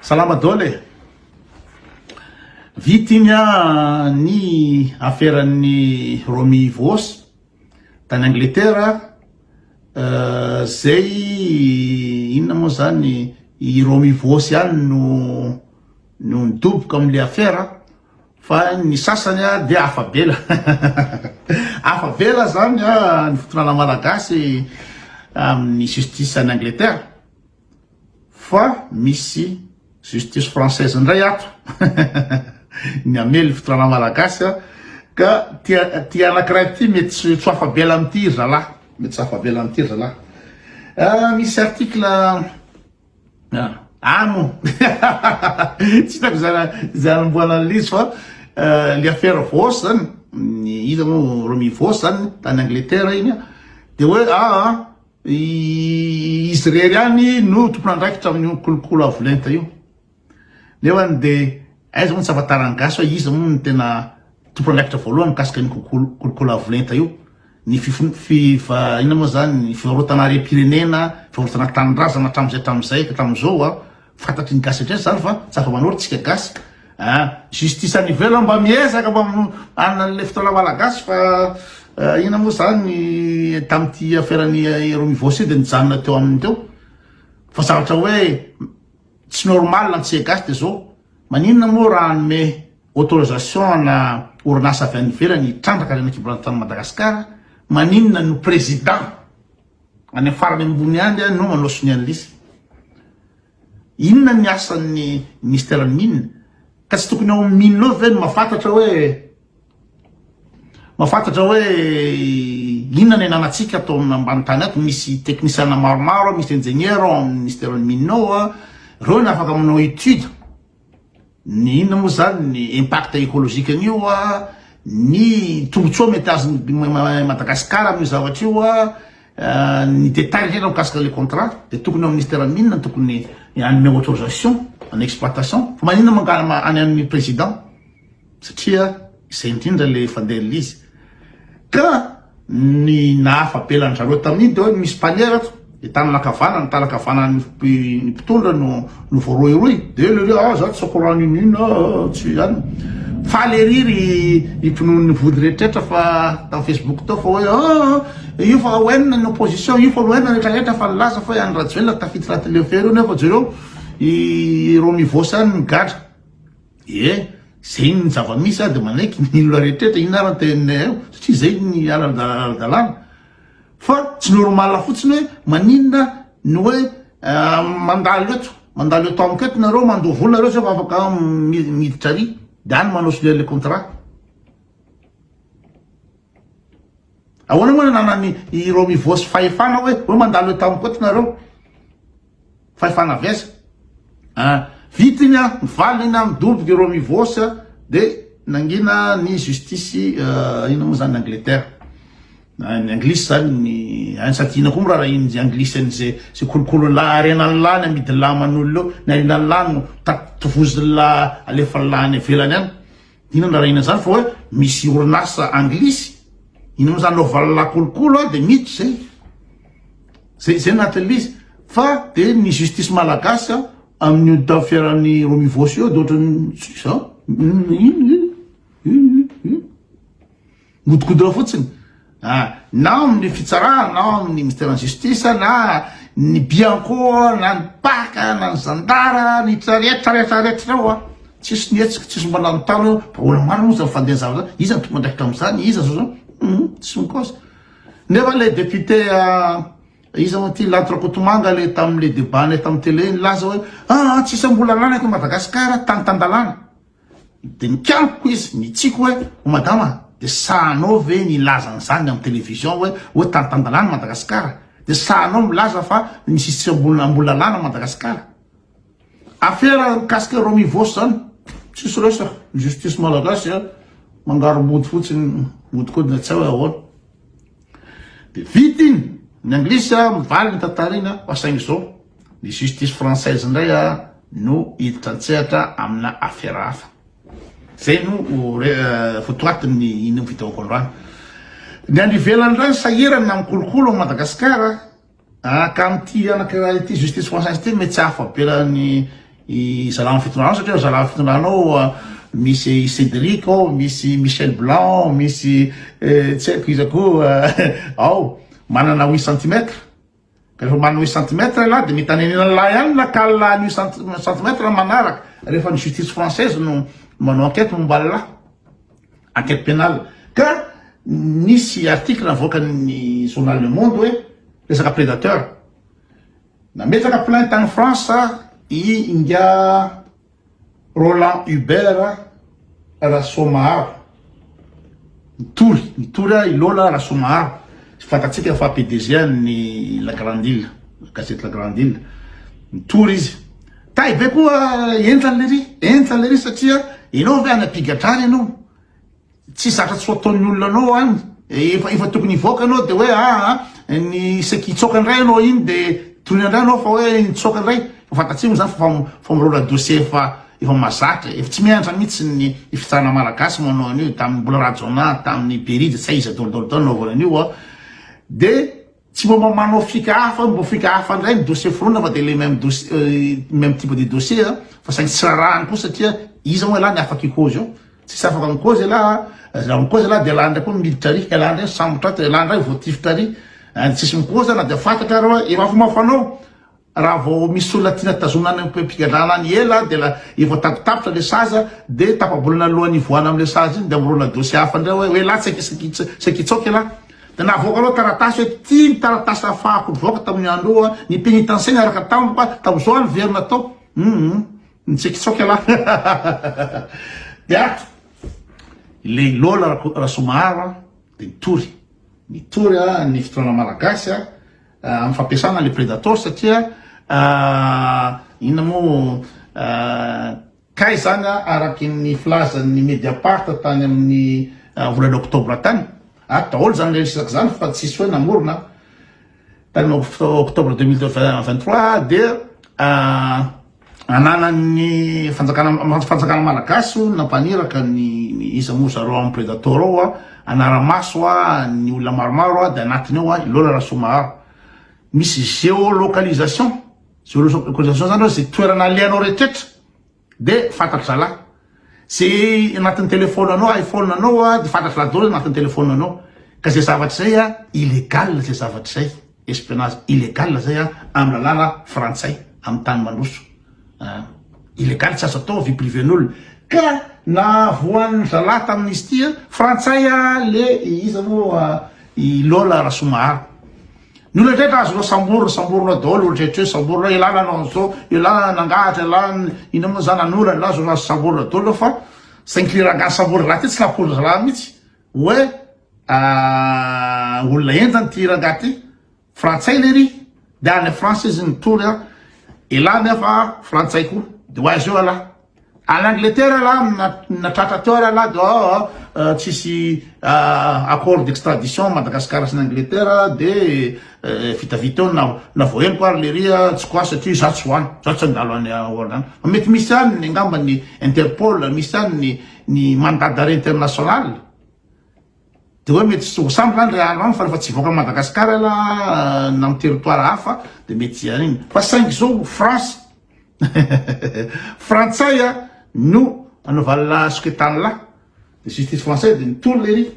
Salama daholo e! Vita iny a ny aferan'ny Romy Voos tany Angletera zay inona moa zany i Romy Voos ihany no no nidoboka amin'le afera fa ny sasany a dia afa-bela afa-bela zany a ny fitondrana malagasy amin'ny justice any Angleterre. Fa misy justice française indray ato ny hamely fitondrana malagasy a, ka ty ty anakiray ty mety tsy tsy ho afa-bela amin'ity ry zalahy, mety tsy afa-bela amin'ity ry zalahy. Ah, misy article ah moa tsy hitako izay izay hanombohana an'ilay izy fa le affaire Vos zany, ny iza moa Romy Vos zany tany Angleterre iny a, de hoe ah Izy irery ihany no tompon'andraikitra amin'io kolokolo avo lenta io. Nefany dia aiza moa no tsy ahafantaran'ny gasy hoe iza moa no tena tompon'andraikitra voalohany mikasika an'io kolokolo avo lenta io. Ny fifa, inona moa zany, ny fivarotana harem-pirenena, fivarotana tanindrazana hatramin'izay hatramin'izay ka hatramin'izao an. Fantatry ny gasy hatraiza zany fa tsy afa-manory tsika gasy a! Justice any ivelany mba miezaka mba manana an'ilay fitondrana malagasy fa inona moa zany tamin'ity affaire ny Romivosa io dia nijanona teo aminy teo fa zavatra hoe tsy normal antsika gasy dia zao maninona moa raha hanome autorisation ana orinasa avy any ivelany hitrandraka harena an-kibon'ny tany Madagasikara maninona no président Any amin'ny farany ambony any no manao sonia an'lisy. Inona ny asan'ny ministère ny mine? Ka tsy tokony ao amin'ny mine ao ve no mahafantatra hoe mahafantatra hoe inona ny ananantsika ato amin'ny ambany tany ato? Misy teknisiana maromaro, misy ingénieur ao amin'ny ministère ny mine ao, ireo no afaka manao étude. Ny inona moa zany ny impact écologique an'io a, ny tombotsoa mety azon'i Madagascar amin'io zavatra io a, ny détail rehetra mikasika le contrat de tokony ao ministère mine no tokony hanome autorisation en exploitation fa maninona mangala any amin'ny président satria izay indrindra le fandehan'le izy. Ka ny nahafa-bela an-dry zareo tamin'iny dia hoe misy panier ato, dia tanana ankavanana, ny tanana ankavanan'ny ny mpitondra no no voarohirohy, dia le hoe ah za tsy au courant n'inon'inona ah, tsy zany. Faly ery ry i mpinono ny vody rehetrarehetra fa tamin'ny Facebook tao fa hoe ah io fa oenina ny opposition, io fa oenina rehetrarehetra fa nilaza fa hoe Andry Rajoelina tafiditra anatin'ilay affaire io nefa jereo i Romy Voos any migadra. Ie, zay ny zava-misy aho de manaiky ny olona rehetrretra, inona ary ny teninay eo, satria zay ny ara-dalàna. Fa tsy normal fotsiny hoe maninona ny hoe mandalo eto, mandalo eto amiko eto nareo, mandoa vola nareo zay vao afaka miditra ary, de any manao sonia le contrat. Ahoana moa ny ananan'i i Romy Voos fahefana hoe hoe mandalo eto amiko eto nareo? Fahefana avy aiza? Ah, vita iny ah, mivalona iny ah, midoboka i Romy Voos de nangina ny justice inona moa zany Angleterre. Ny anglisy zany ny any sady inona koa moa raharahian'ny anglisy an'izay zay kolokolo-lahy harenan'lahy ny amidin'lahy aman'olona eo, ny harenan'lahy no tovozin'lahy alefan'lahy any ivelany any. Inona no raharahiana an'izany fa hoe misy orinasa anglisy, inona moa zany anaovan'lahy kolokolo a de miditra zay. Zay zay anatin'ilay izy fa de ny justice malagasy a amin'io tafiaran'ny Romy Voos io de ohatran'ny tsisy a inona ino ino ino mihodikodina fotsiny ah na amin'ny fitsarana na amin'ny ministère ny justice na ny bianco na ny pac na ny zandara ny rehetra rehetra rehetra reo a tsisy nihetsika tsisy mba nanontany hoe ahoana marina moa zany fandeha zavatra iza ny tompon'andraikitra amin'izany iza zao zao tsy mikaoza Nefa le député iza moa ty Lanto Rakotomanga le tamin'le débat nay tamin'ny télé nilaza hoe ah tsisy ambola lalana eto Madagascar tany tan-dalàna. De nikaloko izy, nitsiky hoe o madama de sahanao ve nilaza an'izany amin'ny télévision hoe hoe tany tan-dalàna Madagascar? De sahanao milaza fa misy tsy ambola ambola lalàna Madagascar? Afera mikasika Romy Voos zany tsisy resaka, ny justice malagasy a mangarom-body fotsiny mihodinkodina tsy hay hoe ahoana. De vita iny, ny anglisy a mivaly ny tantara iny a, fa saingy zao ny justice française indray a no hiditra an-tsehatra amina afera hafa. Zay no votoatin'ny iny videoko androany. Ny any ivelany indray sahirana mikolokolo ao Madagasikara. Ah, ka amin'ity anankiray ity justice française ity mety tsy ahafa-bela ny zalahy fitondrana ao satria zalahy fitondrana ao misy Cédric ao, misy Michel Blanc ao, misy tsy haiko iza koa ao, manana huit centimètres. Ka rehefa manana huit centimètres ialahy dia mety hanenenan'ny lahy ihany na kal ny huit centimètres manaraka rehefa ny justice française no manao enquête momba ny lahy, enquête pénale. Ka nisy article navoakan'ny journal Le Monde hoe resaka prédateur. Nametraka plainte any France i ingahy Roland Hubert Rasoamaharo. Nitory, nitory i Lola Rasoamaharo. Fantatsika fa PDG an'ny La Grande Ile, gazety La Grande Ile. Nitory izy. Tay be koa enjana lery, enjana lery satria ianao ve any am-pigadrana ianao? Tsy zatra tsy ho ataon'ny olona anao any. Efa efa tokony hivoaka anao de hoe aa ah, ny isaky hitsoaka indray anao iny de tony indray anao fa hoe nitsoaka indray. Fa fantatsika moa zany fa famorona dossier efa efa mazatra, efa tsy mianatra mihitsy ny fitsarana malagasy manao an'io tamin'ny Mbola Rajaonah, tamin'ny Berija, tsy hay iza daholo daholo nanaovana an'io a. De Tsy mba manao fika hafa, mba fika hafa indray ny dossier foronina fa dia le même dossier, même type de dossier a, fa saingy tsy rarahany koa satria iza moa ialahy ny afaka hikozy eo? Tsisy afaka mikozy ialahy a, raha mikozy ialahy dia ialahy indray koa miditra ary, ialahy indray misambotra ato, ialahy indray voatifitra ary, tsisy mikozy na dia fantatra ary hoe efa fomba fanao. Raha vao misy olona tiana tazomina any am-pigadrana any ela dia la efa tapitapitra le sazy dia tapa-bolana alohan'ny hivoahana amin'ilay sazy iny dia amorona dossier hafa indray hoe hoe lahy tsy saika hitsaoka ialahy. Dia navoakanao taratasy hoe ity ny taratasy nahafahako nivoaka tamin'io andro io an, ny pénitencier niaraka tamiko an, tamin'izao aho niverina tao. Hum nitsaikitsaoka ialahy. Dia ato ilay Lola Rasoamaharo dia nitory. Nitory ny fitondrana malagasy amin'ny fampiasana le predator satria inona moa kay zany araky ny filazan'ny Mediapart tany amin'ny volana oktobra tany ato daholo zany resaka zany fa tsisy hoe namorona tany octobre 2023 dia Ananan'ny fanjakana fanjakana malagasy hono nampaniraka ny ny iza moa zareo amin'ny predator ao a, hanara-maso a ny olona maromaro a, dia anatiny ao a i Lola Rasoamaharo. Misy géolocalisation, géolocalisation zany hoe zay toerana alehanao rehetrretra dia fantatry zalahy. Zay anatin'ny téléphone anao, iPhone anao a, dia fantatry zalahy daholo anatin'ny téléphone anao. Ka zay zavatra zay a illégal zay zavatra zay. Espionnage illégal zay a amin'ny lalàna frantsay amin'ny tany mandroso a illégal tsy azo atao vie privée n'olona ka nahavoan'ny zalahy tamin'izy ity a frantsay a le iza moa i Lola Rasoamaharo ny olona rehetra azonao samborina samborina daholo olona rehetra eo samborina elah nanao an'izao elah nangahatra elah inona moa zany nanolana elah zao azo samborina daholo fa saingy le rangahy samborina zalahy ty tsy nampody zalahy mihitsy hoe olona henjana ity rangahy ty, frantsay lery, de any France izy nitory an, elah nefa frantsay koa, de ho aiza eo elah, any Angleterre elah natratra teo ary elah de oh, tsisy accord d'extradition Madagascar sy ny Angleterre de vitavita eo na na voaheloka ary lery tsy quoi satria za tsy ho any, za tsy handalo any Hollande, fa mety misy any ny angamba ny Interpol, misy any ny ny mandat d'arrêt international de hoe mety tsy ho sambotra any ry andro any fa rehefa tsy hivoaka an'i Madagascar ialahy na amin'ny territoire hafa de mety an'iny fa saingy zao France frantsay a no anaovan'la soketan'la de justice français de nitory lery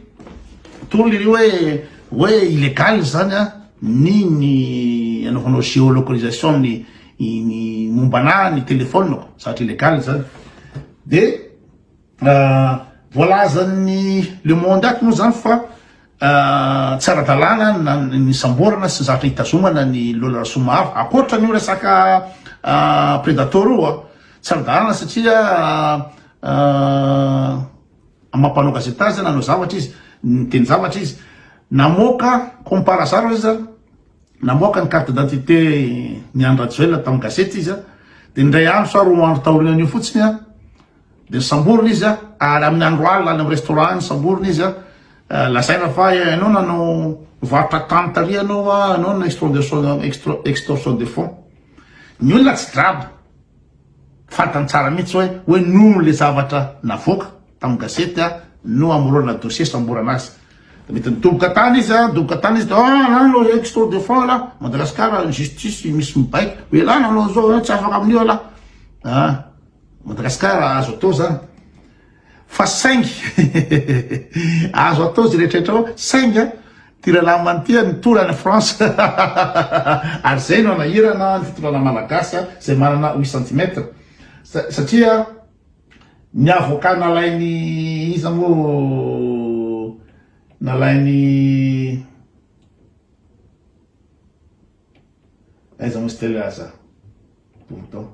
nitory lery hoe hoe illégal zany a ny ny anaovanao géolocalisation ny ny momba anah ny téléphone-ko zavatra illégal zany de Voalazan'ny Le Monde ato moa zany fa tsy ara-dalàna na ny samborana sy ny zavatra hitazomana ny Lola Rasoamaharo ankoatra an'io resaka Predator io a, tsy ara-dalàna satria maha mpanao gazety azy nanao zavatra izy, niteny zavatra izy, namoaka comme par hasard izy namoaka ny carte d'identité ny Andry Rajoelina tamin'ny gazety izy a, dia indray andro sa roa andro taorian'io fotsiny a, Dia samborina izy ary amin'ny andro alina any amin'ny restaurant any samborina izy lazaina fa ianao nanao nivarotra tany tary ianao ianao na extorsion de fonds. Ny olona tsy draba fantany tsara mihitsy hoe hoe noho le zavatra navoaka tamin'ny gazety no amorona dossier samborana azy. Dia mety nidoboka tany izy nidoboka tany izy dia ah nanao extor de fonds lah Madagascar justice misy mibaiko hoe lah nanao zao tsy afaka amin'io lah. Ah, Madagascar azo atao zany. Fa saingy azo atao zay rehetra ao saingy ty rahalahy ty nitory any France ary zay no anahirana ny fitondrana malagasy zay manana 8 centimètres satria ny avocat nalainy iza moa nalainy aiza moa stele aza Bourdon.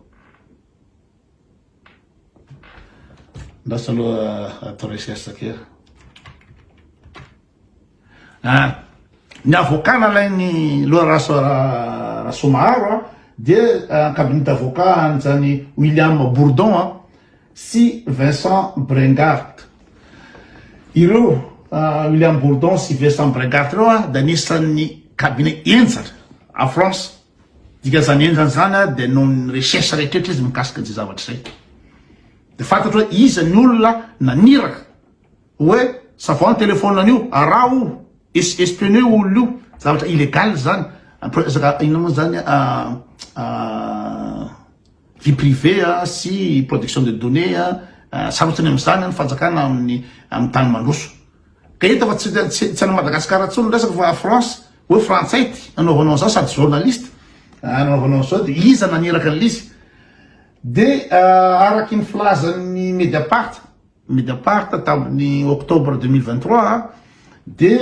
Andraso aloha atao recherche kely. Ah, ny avocat nalain'ny Loha Rasomaharo ah, dia ah, cabinet d'avocat an'izany William Bourdon ah, sy Vincent Brengart. Ireo ah, William Bourdon sy Vincent Brengart ireo ah, dia anisan'ny cabinet henjana à France. Dikan'izany henjana izany dia noho ny recherche rehetrretra izy mikasika an'izay zavatra izay. Dia fantatro hoe iza ny olona naniraka hoe savao ny téléphone an'io, araho io, es espionner io olona io, zavatra illégal izany, resaka inona moa izany vie privée sy protection de données, sarotiny amin'izany ny fanjakana amin'ny amin'ny tany mandroso. Ka hita fa tsy tsy any Madagascar intsony ny resaka fa France, hoe frantsay ty nanaovanao an'izao sady journaliste nanaovanao an'izao de iza naniraka an'ilay izy? De araky ny filazan'ny Mediapart, Mediapart tamin'ny octobre 2023 de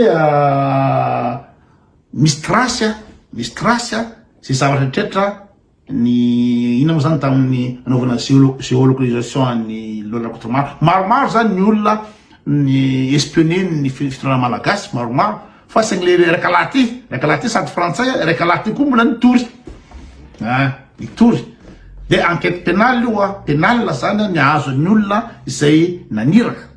misy trace, misy trace zay zavatra rehetra Ny inona moa zany tamin'ny nanaovana géolocalisation an'i Lola Rakotomaro. Maromaro zany ny olona ny espionner ny fitondrana malagasy maromaro fa saingy le raika lahy ty, raika lahy ty sady frantsay, raika lahy ty koa mbola nitory. Ah, nitory. De enquête pénale io ah, pénale zany ny ahazo ny olona izay naniraka.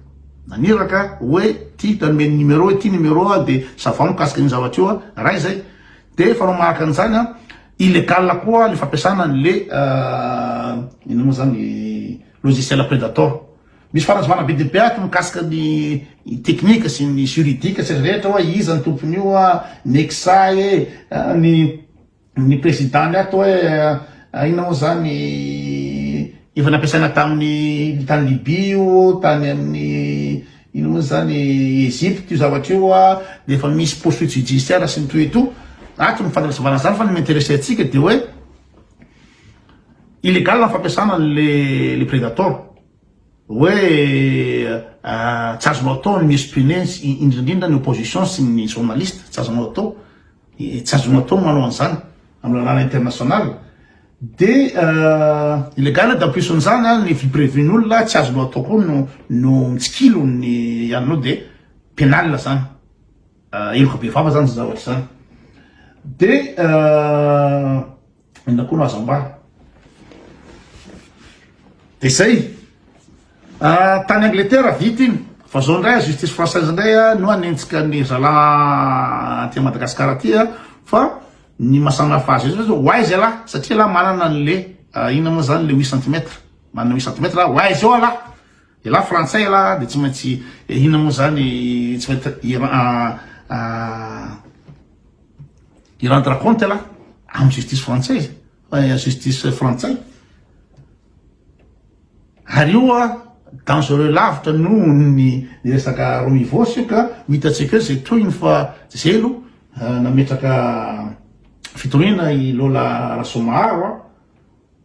Naniraka hoe ty nanome ny numéro, ty numéro de savant mikasika an'io zavatra io, ray zay. De fanao manaraka an'izany an, illegal koa le fampiasana an'le inona moa zany logiciel predator. Misy fanazavana be dia be ato mikasika ny technique sy ny juridique sy ny rehetra hoe iza ny tompon'io an, ny exa e, ny ny président-ny ato hoe inona moa zany efa nampiasaina tamin'ny tany Libye io, tany amin'ny Ino moa zany Egypte io zavatra io a, de efa misy poursuite judiciaire sy ny tout et tout, ato ny fanazavana zany fa ny mi-interesse antsika de hoe illégal ny fampiasana an'le le predator, hoe tsy azonao atao ny mi-espionner indrindrindra ny opposition sy ny journaliste, tsy azonao atao, tsy azonao atao ny manao an'izany amin'ny lalàna international. De illégal de en plus an'izany ny vie privée ny olona tsy azonao atao koa no no mitsikilo ny anao de pénal zany, heloka bevava zany zany zavatra zany. De inona koa no azo ambara? De zay, tany Angleterre vita iny, fa zao ndray justice française ndray no hanenjika ny zalahy aty Madagascar aty fa Ny maha samy hafa azy io ho aiza ialahy satria ialahy manana an'le inona moa zany le huit centimètres manana huit centimètres ho aiza eo ialahy ialahy frantsay ialahy de tsy maintsy inona moa zany tsy maintsy i rendre compte ialahy amin'ny justice française justice frantsay. Ary io a dangereux lavitra noho ny resaka Romivos io ka ho hitantsika eo izay tohiny fa zelo nametraka fitoriana i Lola Rasoamaharo a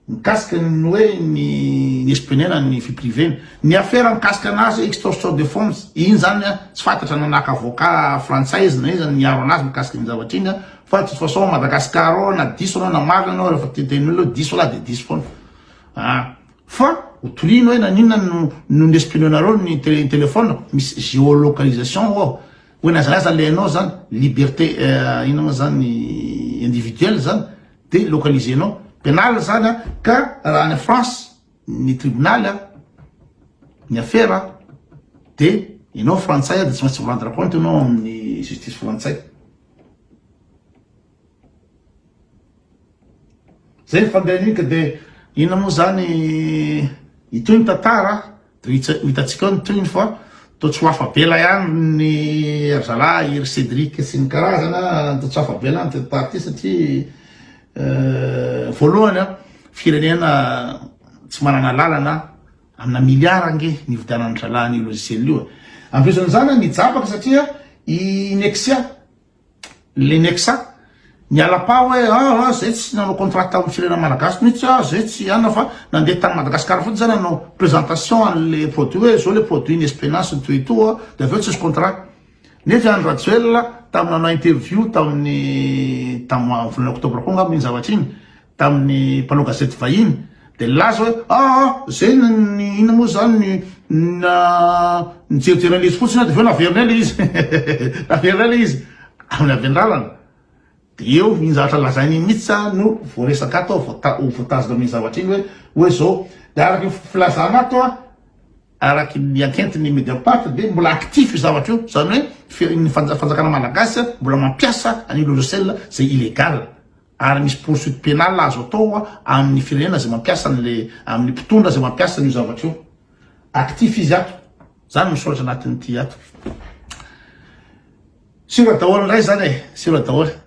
mikasika ny hoe ny ny espionena ny vie privée-ny. Ny affaire mikasika anazy extorsion de fonds iny zany a tsy fantatra na naka avocat frantsay izy na iza niaro anazy mikasika iny zavatra iny a fa de toute façon Madagascar ao na diso anao na marina anao rehefa tenitenin'olona hoe diso lah de diso foana. Ah, fa ho toriana hoe naninona no no nespionenareo ny tele telephone misy géolocalisation ao hoe na aiza alehanao zany liberté inona moa zany individuel zany de localiser-nao penal zany a ka raha any France ny tribunal a ny affaire de ianao frantsay a de tsy maintsy mi-rendre compte ianao amin'ny justice frantsay. Zay ny fandehan'iny ka de inona moa zany hitohy ny tantara de ho hitantsika eo ny tohiny fa toa tsy ho afa-bela ihany ny ry zalahy ry Cédric sy ny karazana toa tsy ho afa-bela ny tantara ty satria voalohany a firenena. Tsy manana lalana amina milliard ange nividianan'ny zalahy an'io logiciel io e. Ampiasan'izany nijabaka satria i Nexia, le Nexa, niala pa hoe ah ah zay tsy nanao contrat tamin'ny firenena malagasy mihitsy ah, zay tsy anona fa nandeha tany Madagascar fotsiny zany nanao présentation an'le produit hoe zao le produit ny SPNA sy ny tout et tout ah, de avy eo tsisy contrat. Nefa Andry Rajoelina tamin'ny nanao interview tamin'ny tamin'ny volana octobre koa angamba iny zavatra iny tamin'ny mpanao gazety vahiny dia nilaza hoe aa zay ny inona moa zany ny na nijerijery an'izy fotsiny aho dia avy eo naverinay ilay izy naverinay ilay izy amin'ny avy an-dalana dia eo iny zavatra lazainy iny mihitsy no voaresaka ato voatazona amin'iny zavatra iny hoe hoe zao dia araka ny filazana ato a Araky ny enquete-n'ny Mediapart dia mbola actif io zavatra io, izany hoe ny fanjakana malagasy mbola mampiasa an'io logiciel izay illégal ary misy poursuite pénale azo atao amin'ny firenena izay mampiasa an'le amin'ny mpitondra izay mampiasa an'io zavatra io. Actif izy ato. Zany misoratra anatin'ity ato. Sura daholo indray zany e, sura daholo.